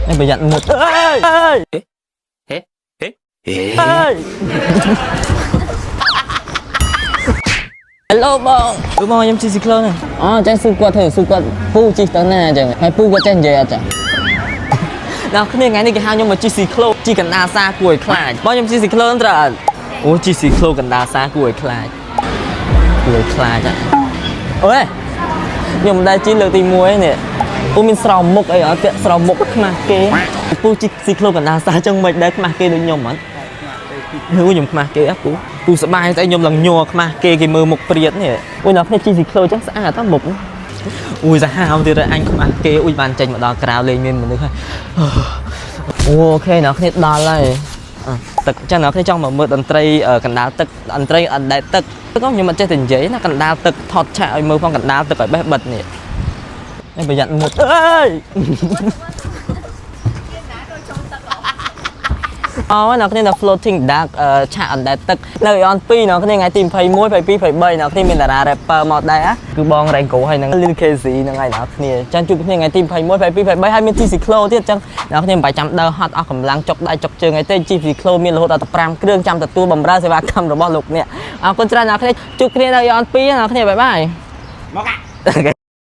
នេះប្រយ័ត្នមុតអើយអើយ ហេហេ អើយ Hello បងអឺបងខ្ញុំជិះស៊ីក្លូនហ្នឹងអូអញ្ចឹងស៊ូគាត់ធ្វើស៊ូគាត់ពូជិះទៅណាអញ្ចឹងហើយពូគាត់ចេះនិយាយអត់ចាដល់គ្នាថ្ងៃនេះគេហៅខ្ញុំមកជិះស៊ីក្លូជិះកណ្ដាលសាគួរឲ្យខ្លាចបងខ្ញុំជិះស៊ីក្លូនត្រូវអត់អូជិះស៊ីក្លូកណ្ដាលសាគួរឲ្យខ្លាចគួរឲ្យខ្លាចអូយខ្ញុំមិនដែលជិះលើកទី1នេះពូមានស្រោមមុខអីអត់ពាក់ស្រោមមុខខ្មាស់គេពូជិះស៊ីក្លូកណ្ដាលសាអញ្ចឹងមិនដែលខ្មាស់គេដូចខ្ញុំអត់ អូខ្ញុំខ្មាស់គេហ៎ពូពូសបាយស្អីខ្ញុំឡើងញ័រខ្មាស់គេគេមើលមុខព្រាតនេះអូយដល់គ្នាជិះស៊ីក្លូចឹងស្អាតតើមុខអូយសាហាវទៀតហើយអញខ្មាស់គេអូយបានចេញមកដល់ក្រៅលេងមានមនុស្សហើយ OK អ្នកគ្នាដល់ហើយទឹកចឹងអ្នកគ្នាចង់មកមើលតន្ត្រីកណ្ដាលទឹកតន្ត្រីអណ្ដែតទឹកទឹកខ្ញុំអត់ចេះតែនិយាយណាកណ្ដាលទឹកថតឆាកឲ្យមើលផងកណ្ដាលទឹកឲ្យបេះបិទនេះនេះប្រយ័ត្នមុតអើយ អូអ្នកគ្នានៅ floating dark ឆាកអណ្ដែតទឹកនៅ Aeon 2អ្នកគ្នាថ្ងៃទី21 22 23អ្នកគ្នាមានតារា rapper មកដែរគឺបង Rango ហើយនឹង Lil KZ ហ្នឹងហើយអ្នកគ្នាចឹងជួបគ្នាថ្ងៃទី21 22 23ហើយមាន ជិះ Cyclo ទៀតចឹងអ្នកគ្នាមិនបាច់ចាំដើរហត់អស់កម្លាំងចុកដៃចុកជើងអីទេ ជិះ Cyclo មានរហូតដល់15គ្រឿងចាំទទួលបម្រើសេវាកម្មរបស់លោកអ្នកអរគុណច្រើនអ្នកគ្នាជួបគ្នានៅ Aeon 2អ្នកគ្នាbye bye មកអា OK.